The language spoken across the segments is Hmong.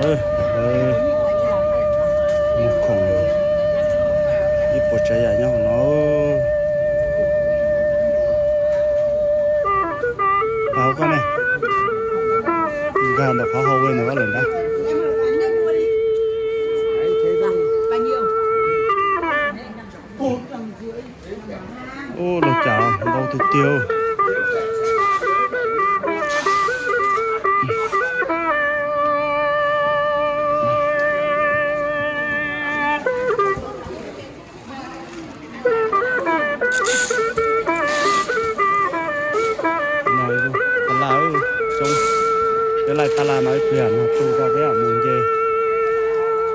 Lawv muag khoom ib puas tsav yam nyob hauv no. Hauv koj ne, nkag ntawm qhov hallway ntawm koj lawm nrab. Ub, lawv cas ntau tiag tiag. No tab laj, coob, peb laij tab laj no ib pliag no tu rau peb mus nce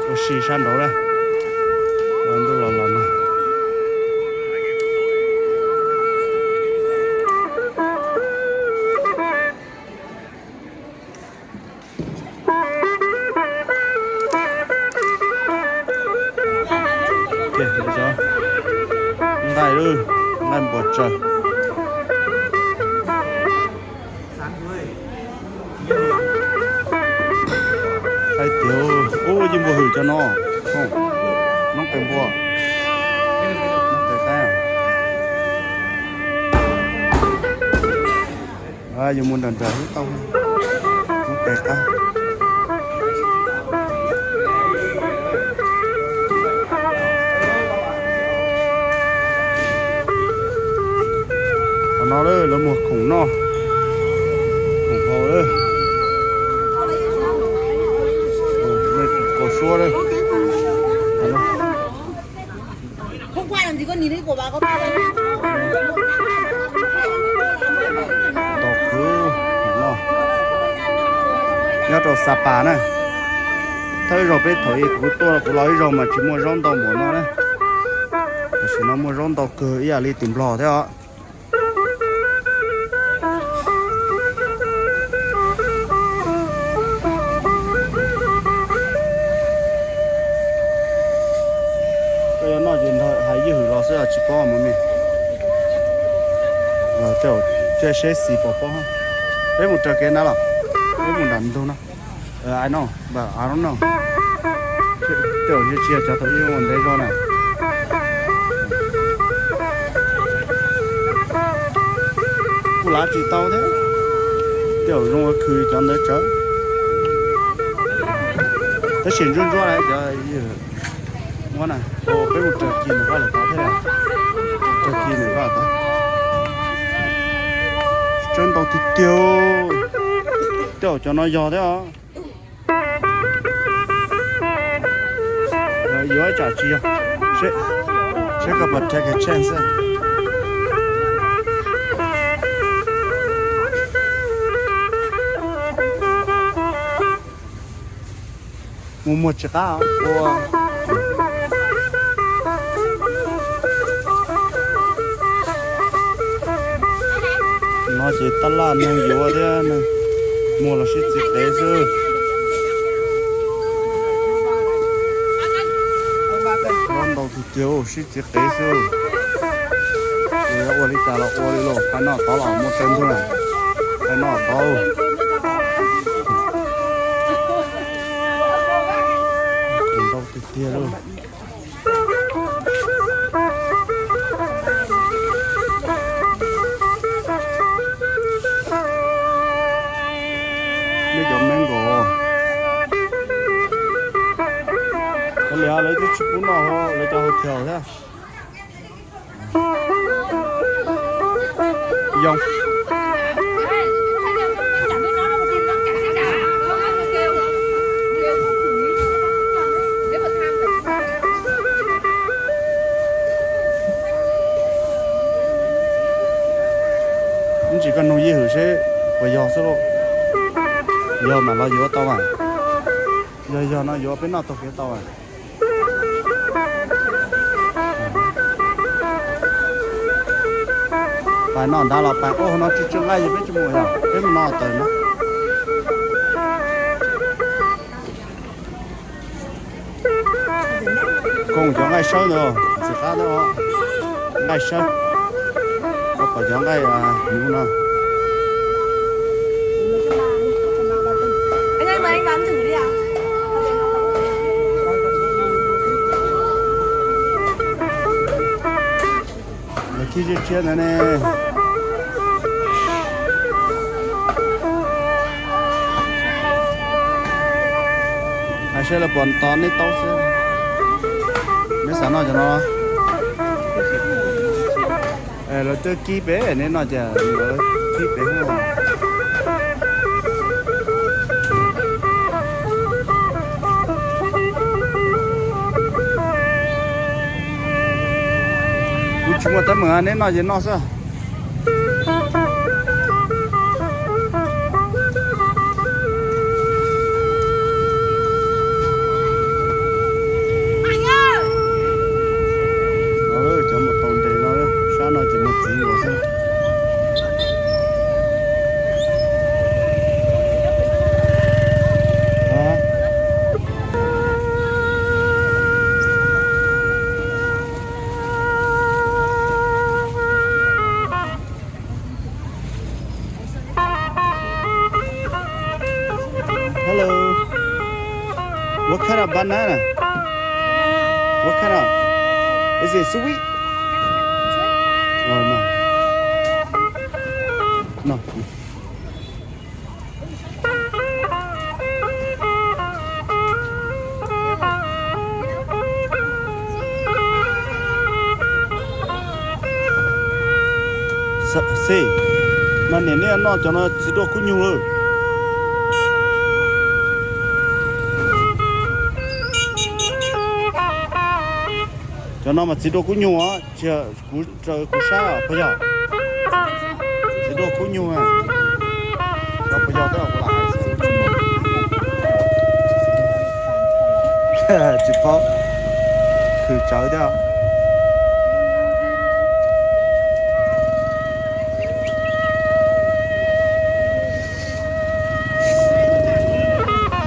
ua si sab nraud na. Ua ntuj los los no. Nqaij, nqaij npua tsaws. Qaib tiag, ub, yeej npua hwm cov no. Noob qes npua, noob qes qaib. Yuav mus nram nram hub tau, noob qes qaib. Qhov no lawv muag khoom noj, khoom haus lawm. Kaus suab lawm. Ntau kawg no. Nyob rau Xa Pas na. Thawj zaug peb thaum ub kuv tuaj kuv los ib zaug mas tsis muaj zaub ntau npaum no na. Tam sim no muaj zaub ntau kawg ib yam li tim Nplog thiab os. Koj yuav noj ces hais ywj hwm los xwb, tsis paub mas me. Tej seb xis pom pob. Peb mus raws kev na los? Peb mus nram ntug no. Ai no, npam, I don't know. Tej zaum tsis yog cov thaum ub ua ntev zog na. Kuj lav tsis tau thiab. Tej zaum zoo ua khw cov ntawd tsawv. Tab sis ntsuab ntsuab na cov ywj hwm. Muab na, peb mus raws kis ntawm koj lawm tod thiab. Raws kis ntawm koj tod. Tsawb ntau tiag tiag. Tej zaum cov no yog thiab os. Yuav ib tsam tsis yog, seb koj puas take a chance. Mus muag tsis qab ua. No ces tab laj neeg yuav thiab, muag los sib txiv qev xwb. Ntau tiag tiag, sib txiv qev xwb. Ua li cas los ua li lauj, qhov no tod los muaj tsawg ntug na, qhov no tod. Ntau tiag tiag lauj. Nej cov me nkaus, ua li lawv twb tsis pub noj lawv cov hotel thiab. Yoo. Ib ntsis koj nug Yij Hwm seb puas yog xwb lauj. Yog mam los yuav tau mas. Yog yog no yuav peb noj taug kev tau mas. Pais no nrad los pais, ub, no tsw tsw nqaij ces peb tsis mus yog peb mus no taws no. Koom cov nqaij sawb ntawd, ntxim qab thiab os. Nqaij sawb, koj pom cov nqaij hnyuv no. Tshiab tshiab ntawd ne. Hais saib lawv puas tos nej taub xwb. Neb xav noj cov no? Lawv twb kib pem, neb noj ces lawv kib pem. Kuv tsis muaj teeb meem, neb noj ces noj xwb. Cov mus tau ntes no, sab no ces mus txiv nkaus xwb. Hello. What kind of banana? What kind of? Is it sweet? Oh, no. No. Xib, mas niam, nej noj cov no txiv duaj kub nyuj lawm. Cov no mas txiv duaj kub nyuj os, kuv raws kuv saib puas yog? Txiv duaj kub nyuj, cov puas yog thiab kuv lam hais xwb. Tsis paub, khwv tsawv thiab.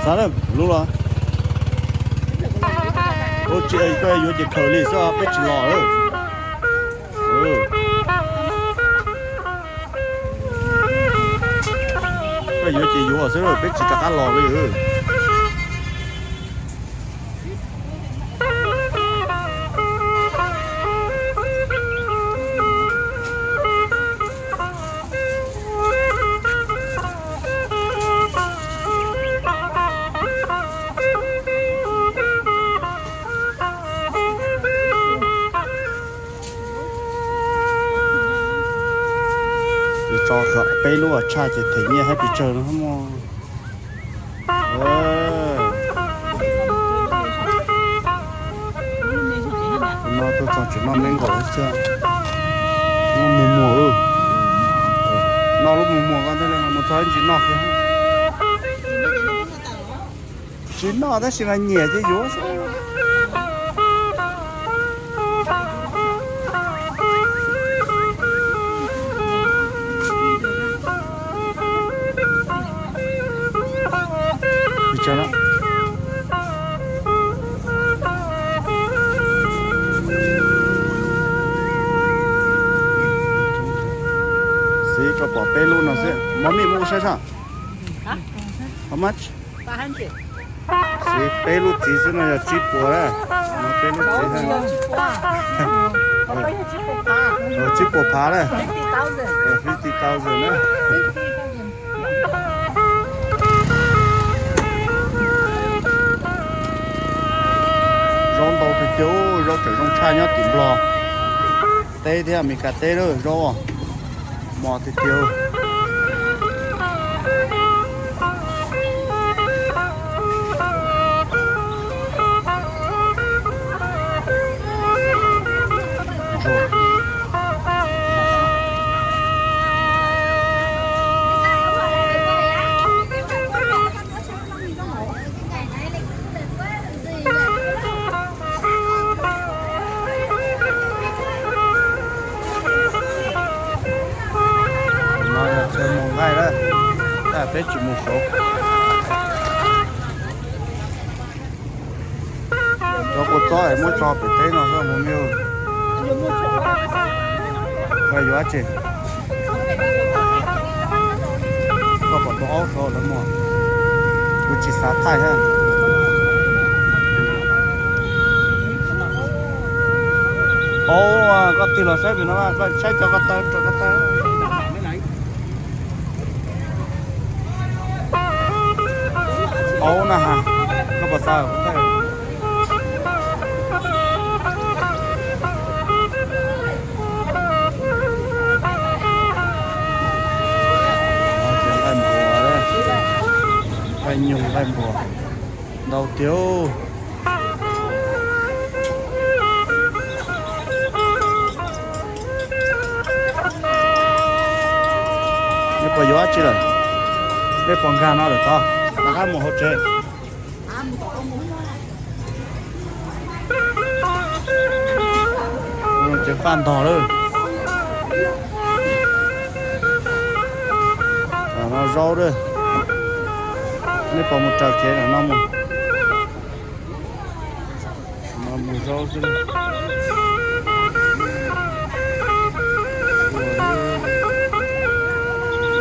Xav lub los? Koj yuav ces khaws li xwb, peb tsis los lawm. Koj yuav ces yuav xwb, peb tsis rov qab los li. Tso peb lub tshaj ces them nyiaj haib pes tsawg no. No tuaj txog tseem noj me nkaum xwb. Lub muag muag, noj lub muag muag ko thiaj li mus txog ib ntsis noj kiag. Tsis noj tab sis mas nyiam ces yuav xwb. Xwb tso pom peb lub no xwb, mov mij muab saib sab. How much? Xwb peb lub txiv xwb no yog tsib puas na. No peb lub txiv, tsib puas phav na. Fifty thousand na. Zaub ntau tiag tiag, zaub tseem zoo tshaj nyob tim Nplog teb thiab Amelikas teb lawm zaub. Mos tiag tiag. No yog chaw mus nqaij lawm, tab peb tsis mus saud. Cov kua txob es muab tso pem teb no xwb mus me. Koj yuav dab tsi? Koj pom tau aub saud lawv muag, kuv tsis xav thaij thiab. Aub, koj tig los saib pem no, koj saib cov ko taw rau ko taw. Aub na ha, koj puas xav? Nqaij npua, nqaij nyoog nqaij npua ntau tiag. Nej puas yuav dab tsi lawm? Nej puas nkag no lawm tod, rov qab mus hauv tsev. Tsev faj ntog lawm. Tam no zaub lawm. Nej puas mus raws kev tam no mus? Mus zaub xwb.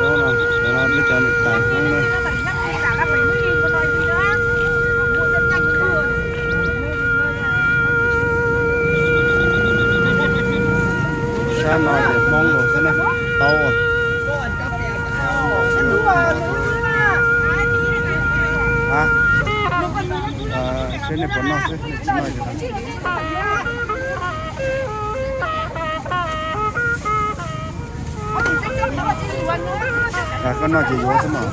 Zaub no, cov no peb cov niam tais Hmoob na. Sab no ces Hmoob los xwb na, taub. Seb nej puas noj xwb, nej tsis noj. Koj noj ces yuav xwb mas.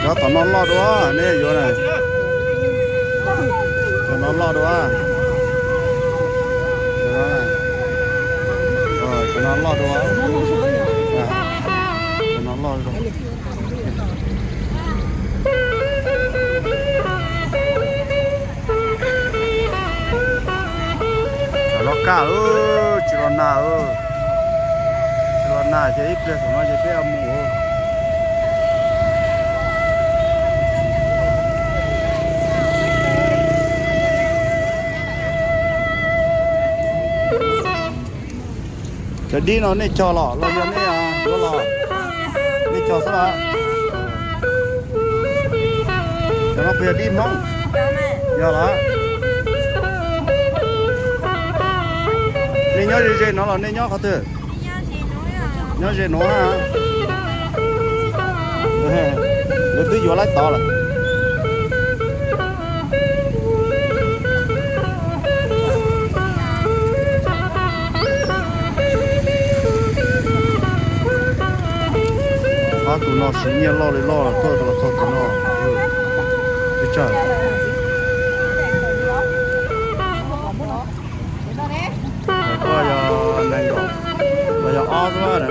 Cov tom no loj dua, nej yuav na. Cov no loj dua. Cov no loj dua. Cov no loj dua. Cov no kaj, tsis los nag, tsis los nag ces ib pliag thaum no ces peb mus. Cov dib no nej cog los los yog nej yuav los? Nej cog xwb los? Cov no puas yog dib Hmoob? Yog los? Nej nyob ze ze no los nej nyob qhov twg? Nyob ze nuav. Lawv twb yuav laib tod lawm. Ob tug no siv nyiaj loj li loj tuaj los txog tus no. Peb tsawg? Koj yog nees nkaum los yog ob xwb na.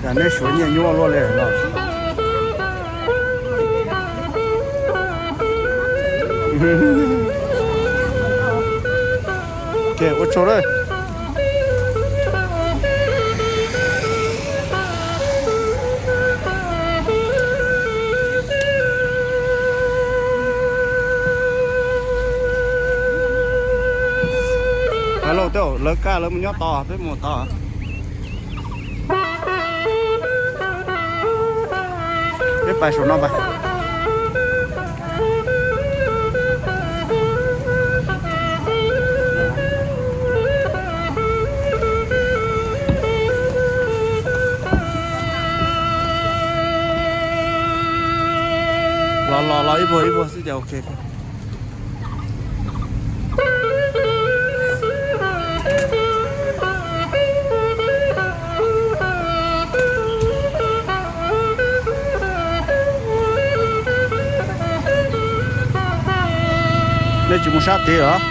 Cas neb suav nyiaj nyuaj luaj li no. Ua tsaug lawm. Hais lauj, tej lawv kaj lawv mus nyob tod, peb mus tod. Peb pais saum no pais. Los los los ib vuag ib vuag xwb ces ok. Nej tsis mus sab tid los?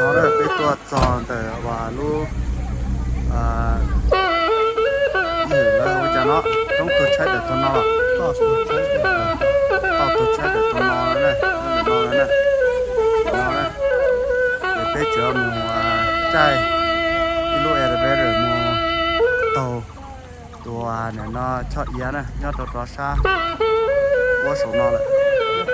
No peb tuaj txog ntawm uas lub, ib hwm lawv ua cas no, roob tuag tshaib tawm tuag no los, toj tuag tshaib tawm tuag no na, no na, no na. Ces peb tseem mus caij ib lub elevator mus taug tus uas nim no choj iav na nyob rau rov sab puab saum no lawm. Tam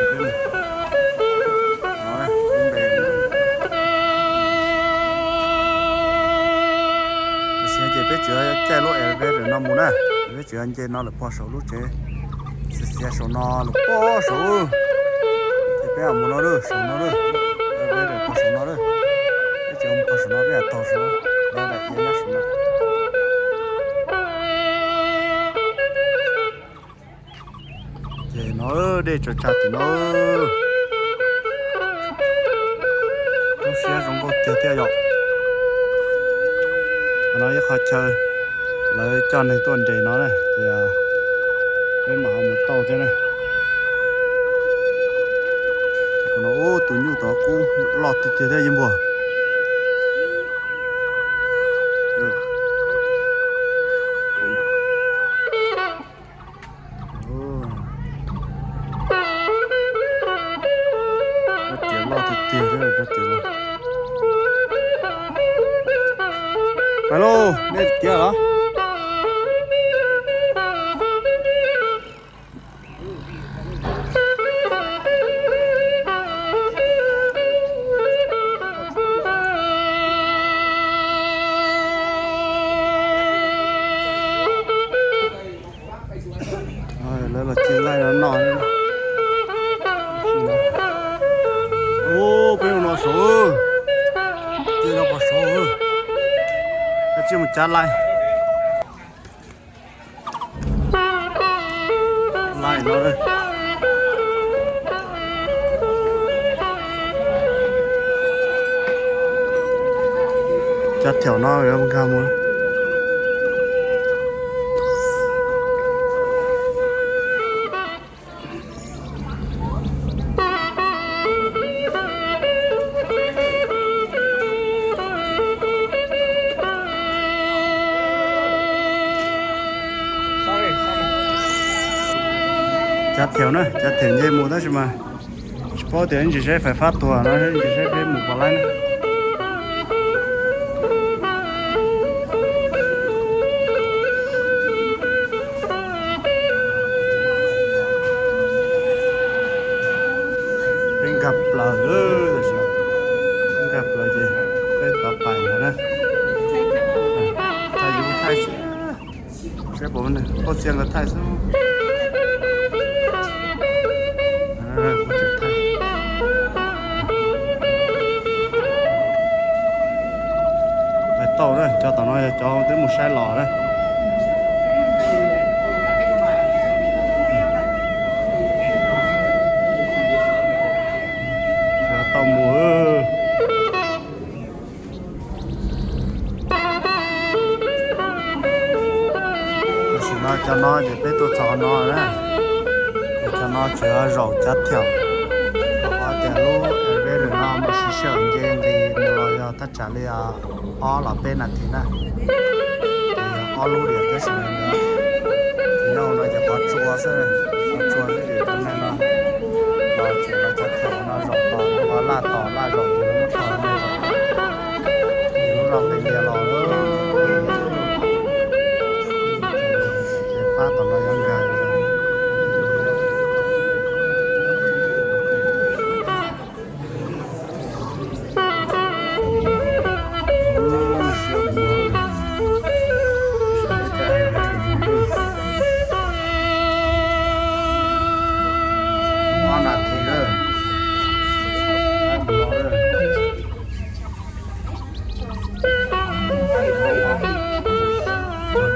sim no ces peb tseem caij lub elevator no mus na, peb tseem nce no lawm pog saum lub tsev xiav xiav saum no lawm pog saum. Ces peb mus no lawm saum no lawm, pog saum no lawm. Peb tseem mus pog saum no peb taug saum no, no daim iav nyob saum no. Ces no dej tsaws tsag tim no. Zoo siab zoo nkauj tiag thiab yom. Qhov no ib qho chaw lawv coj neeg tuaj nres no na, ces peb mam ho mus tau thiab na. Qhov no tus nyuj tod kub loj tiag tiag thiab yeej npua. Rab riam loj tiag tiag thiab rab riam no. Pais lauj, nej tiav los? Lawv los cia laij no noj. Ub, peb mus no saud, cia no pog saud, koj cia mus cav laij. Laij no, cav thaum no nkag mus. Cav thaum na, cav thaum nce mus tab sis mas tsis paub tias ntsis saib fais fab tuag no ntsis saib peb mus puas laib na. Peb nkag plaws, peb nkag plaws ces peb tov pais ntag na. Thaij yus thaij xwb, saib puas muaj neeg, pab txia nkawd thaij xwb. Pais tau na, cov tom no yog cov twb mus saib los na. Tau mus. Tam sim no cov no ces peb tuaj txog no na. Cov Tseem zaum cav thiam, qhov tias lub elevator no mus siv sij hawm nce nqis mus los yog thaj tsam li ob los peb nas this na. Ces yog ob lub diam tab sis mas ntawd ces nyob hauv no ces qhov tsua xwb, qhov tsua xwb ces cov neeg no los tseem los cav thiam no zaum tos, laj tos laj zaum ces lub no zaum, ces lub no qis ntiag los lawm. Ces pab tom no yuav nkag.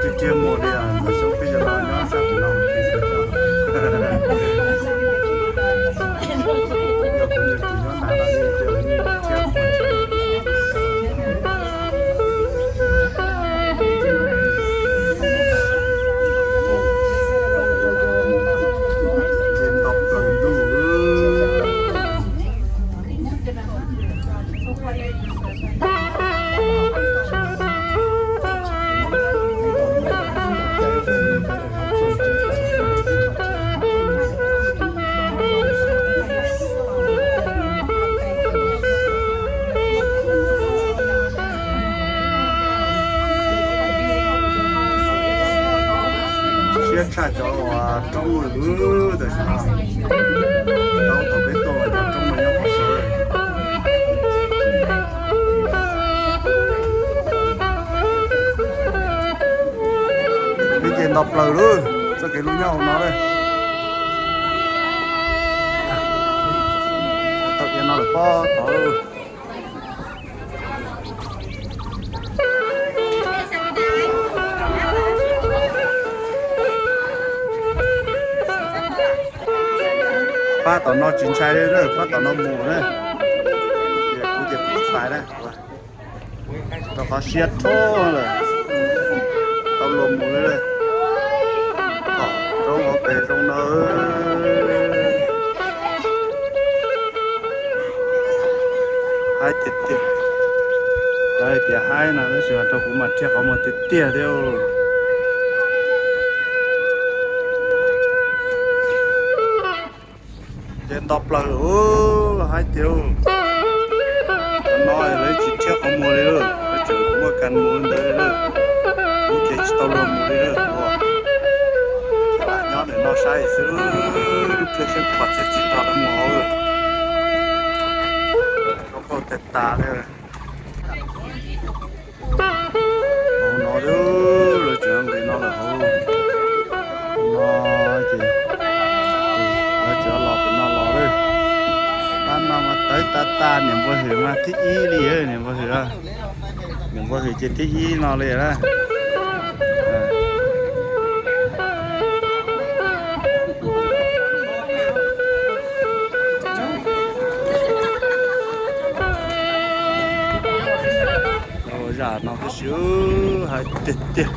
Tiag tiag mus li, ntawm xyoob peb yog no nyob sab tim no. Yog kuv yog tus nyob nrad no yeej tias yeej thiab. Ces nto plaws ntuj. Siab tshaj cov uas roob lwm tam sim no. Tau thaum peb tuaj cov roob no nyob qhov saud. Peb ces nto plaws lawm, txoj kev lub nyob hauv no lawm. Tau ia no lawm pob tod. Pab tom no tsis ntshai li, pab tom no mus na. Ces kuv ces kuv tsis pais na. Rau qhov siab rho lawm, tau luag mus li. Tom roob hauv pes zoo no. Haib tiag tiag. Lawv hais tias haib no tab sis mas rau kuv mas rhiab qhov muag tiag tiag thiab. Ces nto plaws, haib tiag. Cov no lawv tsis rhiab qhov muag li lawm, lawv tseem muaj kas mus ntawd li lawm. Kuv ces tsis tau luag mus li lawm, kuv lam nyob ntawm no saib xwb, ib pliag seb pom txiv txiv nrog lawv mus hauv. Zoo nkauj tag tas li. Hauv no lawv tseem nqis no lawm hauv no ces lawv tseem los pem no los lawm. Pab no mas tawv tas tas, niam npua hwm mas thib ib li, niam npua hwm, niam npua hwm ces thib ib no li na. Zam no tab sis haib tiag tiag.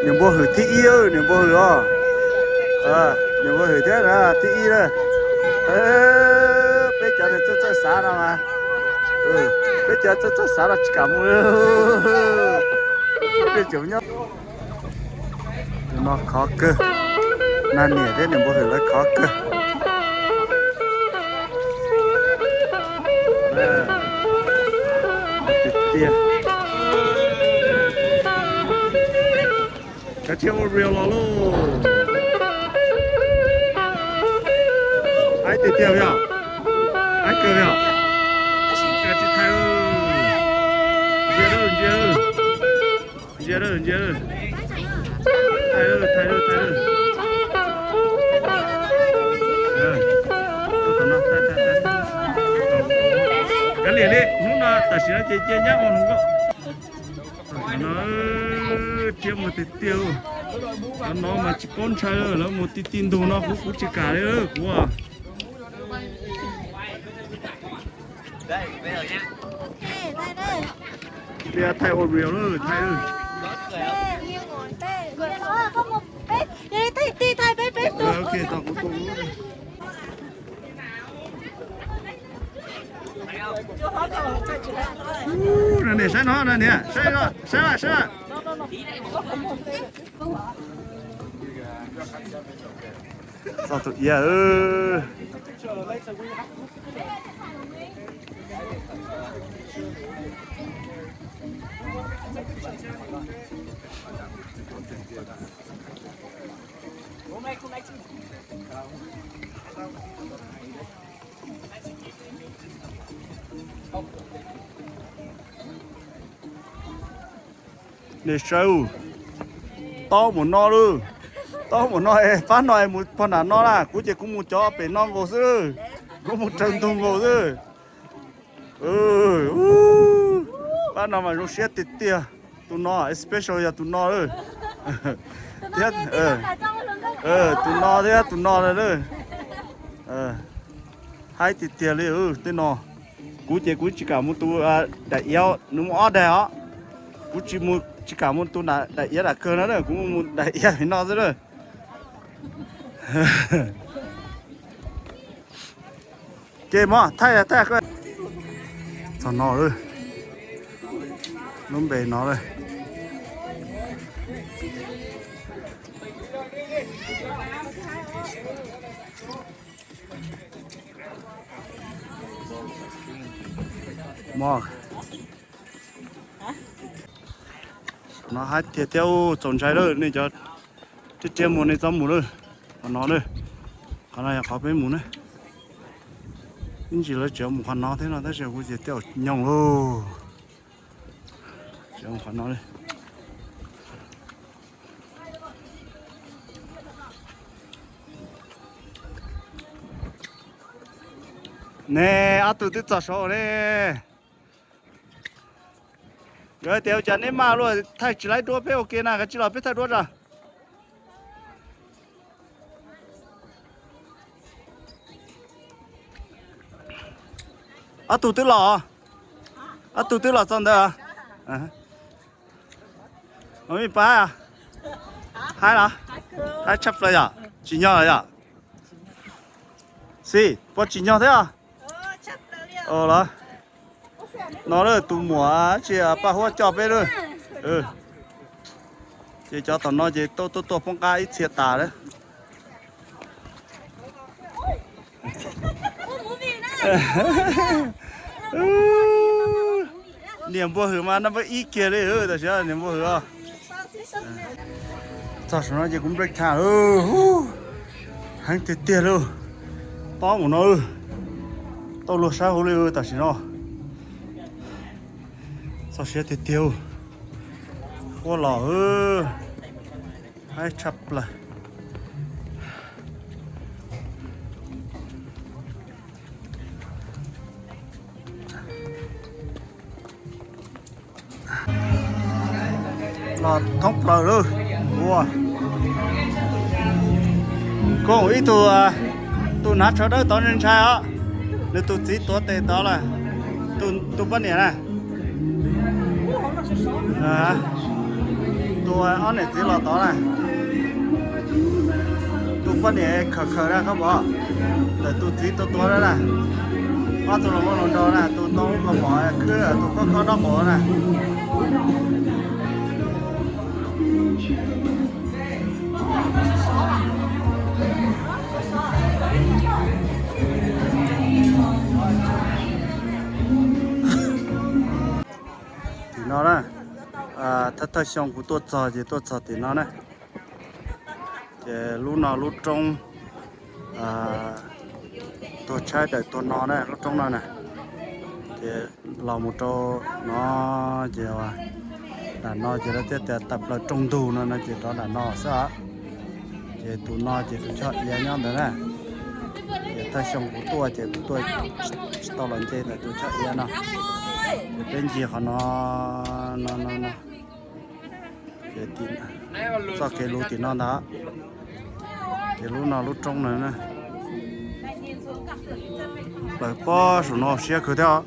Niam npua hwm thib ib, niam npua hwm os. Niam npua hwm thiab na, thib ib na. Peb cov niag txawj txawj xav no mas, peb cov txawj txawj xav no tsis kam mus. Peb cov nyob no khov kawg, nag niam thiab niam npua hwm lawv khov kawg. Tiag tiag. Kav tsij ua reel los lauj. Haib tiag tiag yom. Haib kawg yom. Kav tsij thaij. Ntsia lawm, ntsia lawm. Ntsia lawm, ntsia lawm. Thaij lawm, thaij lawm, thaij lawm. Kav liam li, hnub no tam sim no ces cia nyab ua hluas nkauj. No rhiab muag tiag tiag. Cov no mas tsis paub ntshai, lawv mus ti ti ntug no kuv kuv tsis kam li kuv. Thaij Oreo lawm, thaij lawm. Thaij, thaij, thaij peb, peb. Ok, tau kuv tuaj. Ub, niam saib no, niam saib, saib, saib. Txog tus iab. Niam saib, tob mus no lawm. Tob mus no, pab no es mus pog nram no na, kuv ces kuv mus cov pem no nkaus xwb, kuv mus raws ntug nkaus xwb. Pab no mas zoo siab tiag tiag. Tus no special yog tus no lawm. Thiab tus no thiab tus no lawm. Haib tiag tiag li tej no. Kuv ces kuv tsis kam mus tus daim iav, nws muaj ob daim os. Kuv tsis mus, tsis kam mus tus daim iav dam kawg no na, kuv mus daim iav no xwb na. Ces mog, thaij thaij. Txog no lawm, lub npe no lawm. Mog, no haib tiag thiab, txaus ntshai lawm nej cov. Riam riam mus nej txhob mus lawm. Qhov no lawm, qhov no yog qhov peb mus na. Ib ntsis lawv tseem mus qhov no thiab no tab sis kuv ces tej zaum nyoos lauj. Tseem mus qhov no li. Ne, ob tug twb txog saud ne. Yog tias ua cas neb maj luaj thaij tsis laib duab peb ua ke na, kav tsij los peb thaij duab tso. Ob tug twb los, ob tug twb los txog ntawd. Ua me pab, haib los? Haib tshaj plaws yom, tsim nyog los yom? Xij, puas tsim nyog thiab? Los, no lawm tus muam tsis paj huab coj peb lawm. Ces cov tom no ces tuaj tuaj poob qab ib txhia tas lawm. Niam npua hwm mas no peb ib kiag li tam sim niam npua hwm os. Txog saum no ces kuv break time, heev tiag tiag li. Tob mus no, tau luag saib hauv li tam sim no. Txog siab tiag tiag, huab los, haib tshaj plaws. Los thoob plaws lawm. Ua, koob ib tug, tus hnav tsho dawb tod ntshai ntshai os. Nws tus txiv tuav tes tod lawm. Tus poj niam na, tus ob niam txiv los tod na. Tus poj niam khaws khaws na koj pom, ntawm tus txiv tuav tuav na. Ob tug los muaj hluas nraug na, tus ntoo koj pom khwb, tus khob khob nraub qaum na. Tim no na, thawj thawj xyoo kuv tuaj txog ces tuaj txog tim no na. Ces lub no lub roob tuag tshaib daws tuag no na, lub roob no na. Ces los mus rau no ces, nram no ces lawv thiaj tias tawm plaws rooj ntug no no ces rov nram no xwb os. Ces tus no ces tus choj iav nyob ntawd na. Ces thawj xyoo kuv tuaj ces kuv tuaj tsis tau los nce ntawm tus choj iav no. Ces peb ncig qhov no, no no no. Ces txoj kev luv tim no ntag. Ces lub no lub roob no na. Plaws pob saum no siab kawg thiab os.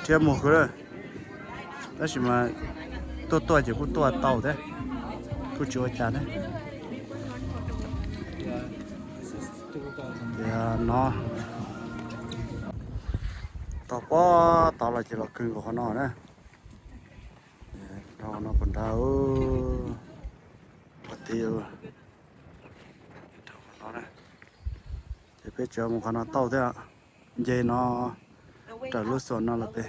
Thiab mus kawg, tab sis mas tuaj tuaj ces kuj tuaj tau thiab, kuj tsis ua cas thiab. Ces no tau pob tod los ces los kawg nkaus qhov no na. Dhau no puas nrad, ua ti, ces peb tseem mus qhov no tau thiab, nce no raws lub xus no los peb.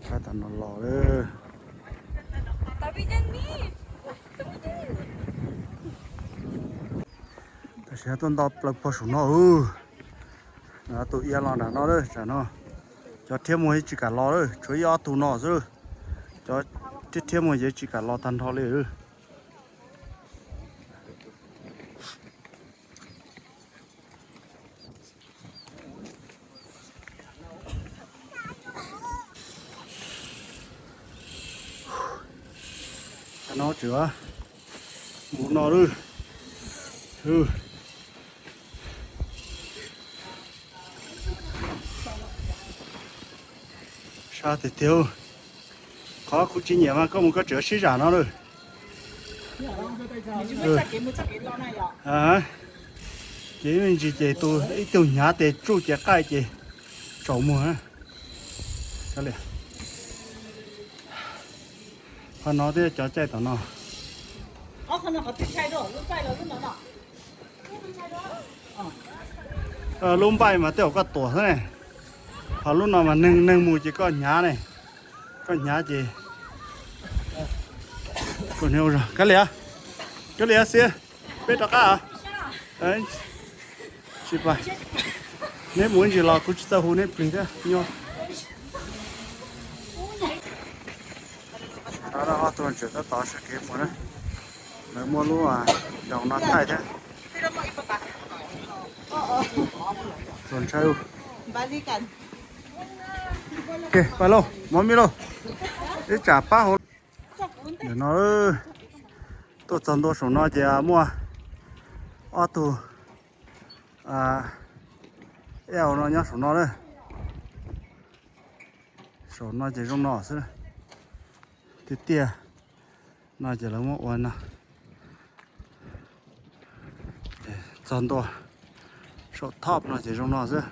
Pab tam no los lawm. Tam sim no tuaj nto plaws puag saum no. Tus ia los nram no lawm, tsam no cov rhiab muag yeej tsis kam los lawm, tshuav ib ob tug no xwb. Cov rhiab rhiab muag yeej tsis kam los tag nrho li. No tseem mus no lawm. Sab tiag tiag. Qhov kuv tsis nyiam mas koj mus koj tseem sib zam no lawm. Ces me ntsis ces tus ib tug hnyav tes tsuj ces qaij ces tsaus muag. Qhov no thiab cov caij tom no. Lub npaij mas tej zaum koj tuam xwb ne, ho lub no mas neeg neeg mus ces koj hnyav ne, koj hnyav ces kab liam, kab liam xiab, peb rov qab. Tsis pa, neb mus ib ntsis los kuv tsis txawj hu neb plig thiab nyob. Ob tug tseem tab tom sawv kev mus na, lawv muaj lub doos no thaij thiab. Txaus ntshai. Pab lauj, mov me lauj, ib tsam pab hauv. Nim no tuaj txog ntua saum no ces muaj ob tug eo no nyob saum no na. Saum no ces zoo no xwb. Tiaj tiaj no ces lawv muab ua no. Txog ntua saum top no ces zoo no xwb.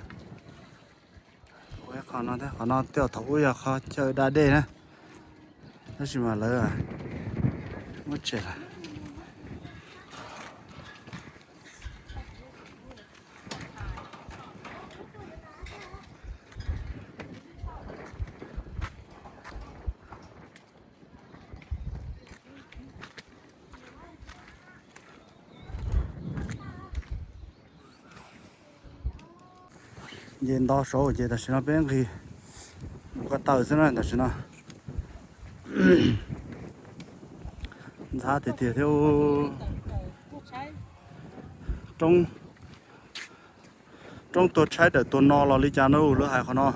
Ua ib qho no thiab, qhov no tej zaum thaum ub yog qhov chaw da dej na, tab sis mas lawv muab tshem lawm. Nce nto saud ces tam sim no peb nqis mus ko taw xwb na tam sim no. Ntxhab tiag tiag thiab. Roob tuag tshaib tawm tuag no los li cas na lawv hais qhov no.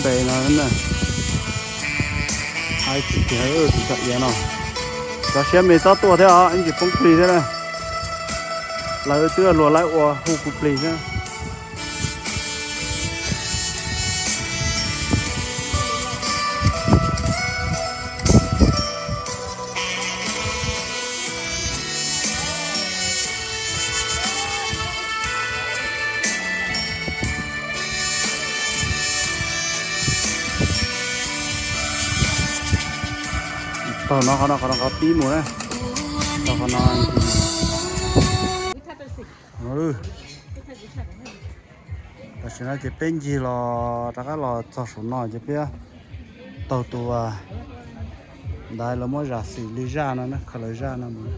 No, tus tsom iav no, cov siab me txhob tuaj thiab os, ib tsis poob plig thiab na. Lawv twb luag lawv ua hu kuv plig thiab. Tog no qhov no, qhov no qhov pib mus na. Tog qhov no. Tam sim no ces peb ncig los rov qab los txog saum no ces peb taug tus ntawd lawv muab zam xim li zaj no, khaws lawv zaj no mus.